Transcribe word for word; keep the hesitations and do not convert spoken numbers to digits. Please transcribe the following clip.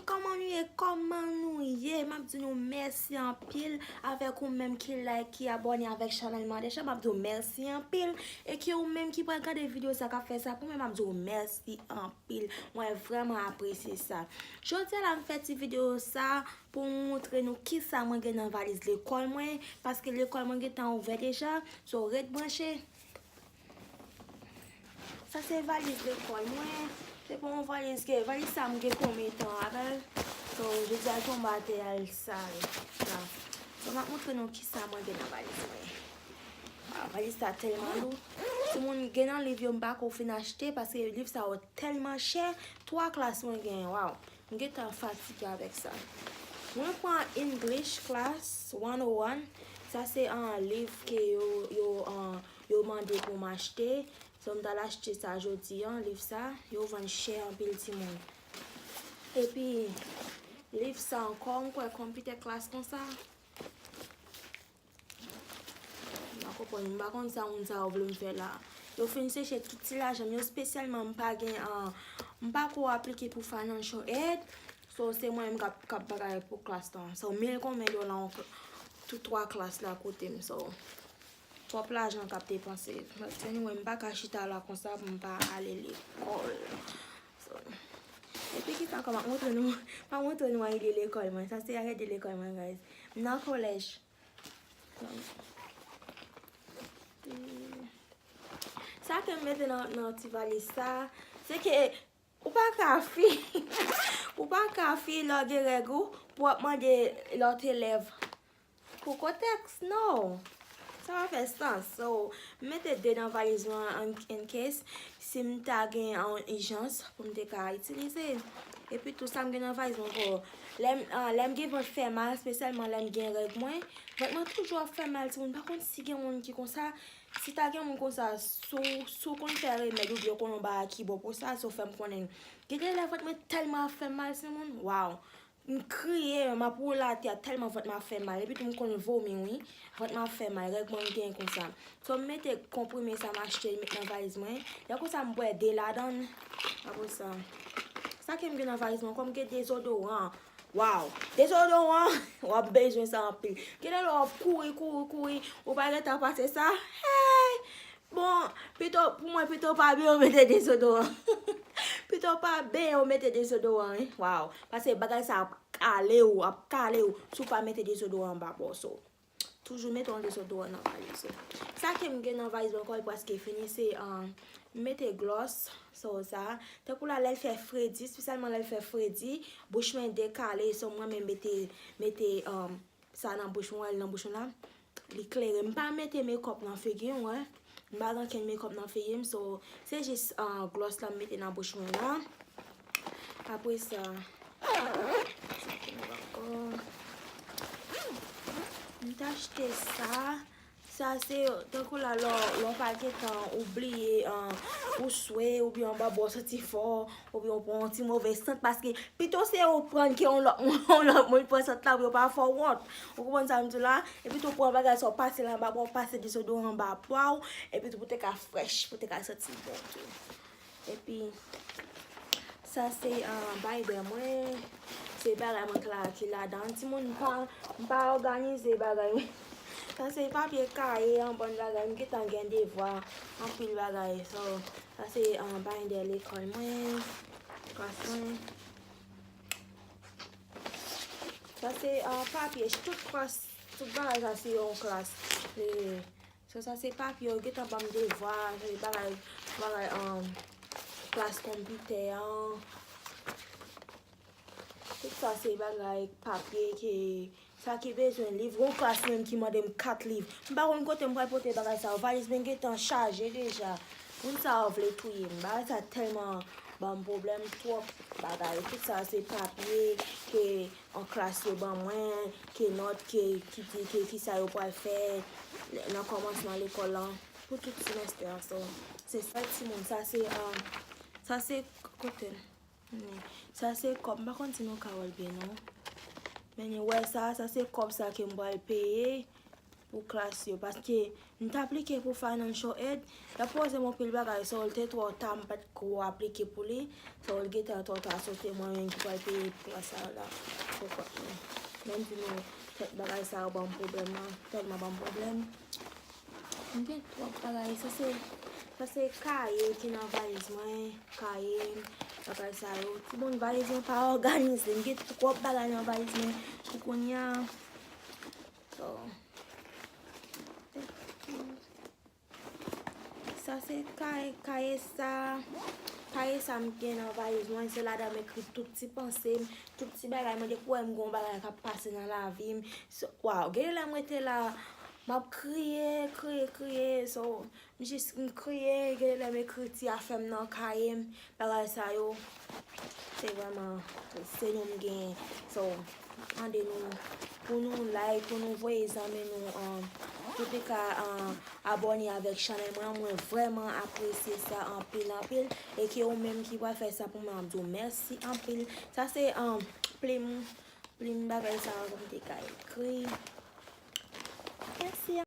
Kòman nou ye? Kòman nou ye? M ap di nou mèsi anpil avèk ou menm ki like, ki abòne avèk chanèl Madècha. M ap di w mèsi anpil. E ki ou menm ki pral gade videyo sa, k ap fè sa pou mwen, m ap di w mèsi anpil. Mwen vrèman apresye sa. Jodi a la, m fè ti videyo sa pou m montre nou kisa mwen gen nan valiz lekòl mwen, paske lekòl mwen gentan ouvè deja. So, ret branche. Sa se valiz lekòl mwen. Se pa yon valiz ke, valiz sa m gen konbyen tan avè l. So, jodi a tonbe atè a, l sal. Sa. So, m ap montre nou kisa mwen gen nan valiz mwen. Ah, valiz sa tèlman lou. Timoun, gen nan liv yo m pako fin achte paske liv sa yo tèlman chè. Twa klas mwen genyen, waw. M gentan fatige avèk sa. Mwen pran English Class one oh one. Sa se an liv ke yo, yo, an, yo mande pou m achte. So, m t al achte sa jodi an, liv sa. Yo vann chè anpil timoun. Epi, liv sa ankò, m kwè Computer Class konsa. M pa konprann, m pa konn sa moun sa yo vle m fè la. Yo fin seche tout ti lajan m yo, espesyalman m pa gen, an, m pa ko aplike pou financial aid. So, se mwen menm k ap, k ap bagay pou klas lan. So, mil konbyen dola yon kl-, tout twa klas la koute m. So, twòp lajan k ap depanse. But anyway, m pa ka chita la konsa pou m pa ale lekòl. So, epi kisa ankò m ap montre nou, m ap montre nou an ide lekòl mwen. Sa se an ide lekòl mwen, guys. M nan kolèj. Sa ke m mete nan, nan ti valiz sa, se ke ou pa ka fi, ou pa ka fi lè w gen règ ou, pou w ap mande lòt elèv pou Kotex, no. Sa pa fè sans. So, m mete de nan valiz mwen an, in case, si m ta gen yon ijans pou m te ka itilize. Epi tou sa m gen nan valiz mwen ankò. Lè m, ah, lè m gen vant fè mal, espesyalman lè m gen règ mwen, vant mwen toujou ap fè mal, timoun. Pa konn si gen moun ki konsa. Si ta gen moun konsa, si w, si w konn fè remèd oubyen w konn yon bagay ki bon pou sa, si w fè m konnen. Gen de lè vant mwen tèlman ap fè m mal, timoun. Waw. M kriye, m ap woule atè a tèlman vant mwen ap fè m mal. Epi tou m konn vomi, wi. Vant mwen ap fè m mal, règ mwen genyen konsa. So, m mete konprime sa m achte, m met nan valiz mwen. Lè konsa, m bwè de ladan l. Apre sa, sa ke m gen nan valiz mwen, kòm gen dezodoran. Waw! Dezodoran, w ap bezwen sa anpil. Gen de lè w ap kouri, kouri, kouri, ou pa gentan pase sa. Hey! Bon, pito, pou mwen, pito pa benyen w mete dezodoran. Pito pa benyen w mete dezodoran, wi. Waw. Paske bagay sa ap kale w, ap kale w si w pa mete dezodoran anba po w. So, toujou mete yon dezodoran nan valiz ou. Sa ke m gen nan valiz mwen ankò, li prèske fini, se, um, m mete glòs. So, sa, tankou la, lè l fè fredi, espesyalman lè l fè fredi, bouch mwen dekale, so, mwen menm mete, mete, um, sa nan bouch mwen, wè l nan bouch mwen la. Li klere. M pa mete makeup nan figi m, wè. M pa gen okenn makeup nan figi m, so, se jis, ah, glòs la m mete nan bouch mwen la. Apre sa, sa ki nou ankò? M t achte sa. Sa se, tankou la, lè w, lè w pa gentan, ou bliye, ah, ou swe, oubyen anba bò w santi fò, oubyen w pran yon ti move sant, paske pito se ou pran ke yon lòt moun, yon lòt moun pran sant la, pou yo pa fè w wont. Ou konprann sa m di w la? Epi tou pran bagay sa w pase l anba bò, pase dezodoran anba pwa w, epi tou pou te ka frèch, pou te ka santi bon tou. Epi, sa se, ah, binder mwen, se bagay mwen ki la, ki ladan. Timoun, m pa, m pa òganize bagay mwen. Sa se papye kaye, yon bann bagay, m gentan gen devwa, anpil bagay. So, sa se, ah, binder lekòl mwen, klas mwen. Sa se, ah, papye, tout klas, tout bagay sa se yon klas. E, so, sa se papye, yo gentan ban m devwa, se bagay, bagay, um, klas konpitè an. Tout sa se bagay papye ke, sa ki bezwen liv. Gon klas menm ki mande m kat liv. M pa konn kote m pral pote bagay sa yo. Valiz mwen gentan chaje deja. Moun sa yo vle touye m. Bagay sa tèlman ban m pwoblèm, twòp bagay. Tout sa se papye ke an klas yo ban mwen, ke nòt ke, ki di ke kisa yo pral fè nan kòmansman lekòl lan pou tout semèstè an. So, se sa timoun, sa se, um, sa se kote l. Sa se kòb, m pa konn si nou ka wè l byen non. Men ni wè sa, sa se kòb sa ke m pral peye. pou klas yo, paske m t aplike pou financial aid, y ap poze m anpil bagay, so l te twò ta, m pa t ko aplike pou li, so l gentan twò ta, so se mwen menm ki pral peye klas sa la pou kont mwen. Menm si nou, tèt bagay sa yo ban m pwoblèm nan, tèlman ban m pwoblèm. M gen twòp bagay, sa se, sa se kaye ki nan valiz mwen, kaye, bagay sa yo. Timoun, valiz mwen pa òganize, m gen twòp bagay nan valiz mwen pou kounye a. So, sa se kay, kaye sa, kaye sa m gen nan valiz mwen, se ladan m ekri tout ti panse m, tout ti bagay mwen, depi w wè m gen yon bagay k ap pase nan lavi m. So, waw, gen lè m rete la, m ap kriye, kriye, kriye, so, m jis m kriye, gen lè m ekri ti afè m nan kaye m, bagay sa yo. Se vrèman, se nou m genyen. So, m ap mande nou pou nou like, pou nou voye zanmi nou, um, pou te ka, um, abòne avèk chanèl mwen. Mwen vrèman apresye sa anpil, anpil. E ke ou menm ki pral fè sa pou mwen, m ap di w mèsi anpil. Sa se, um, plim, plim bagay sa a, pou m te ka ekri. Mèsi.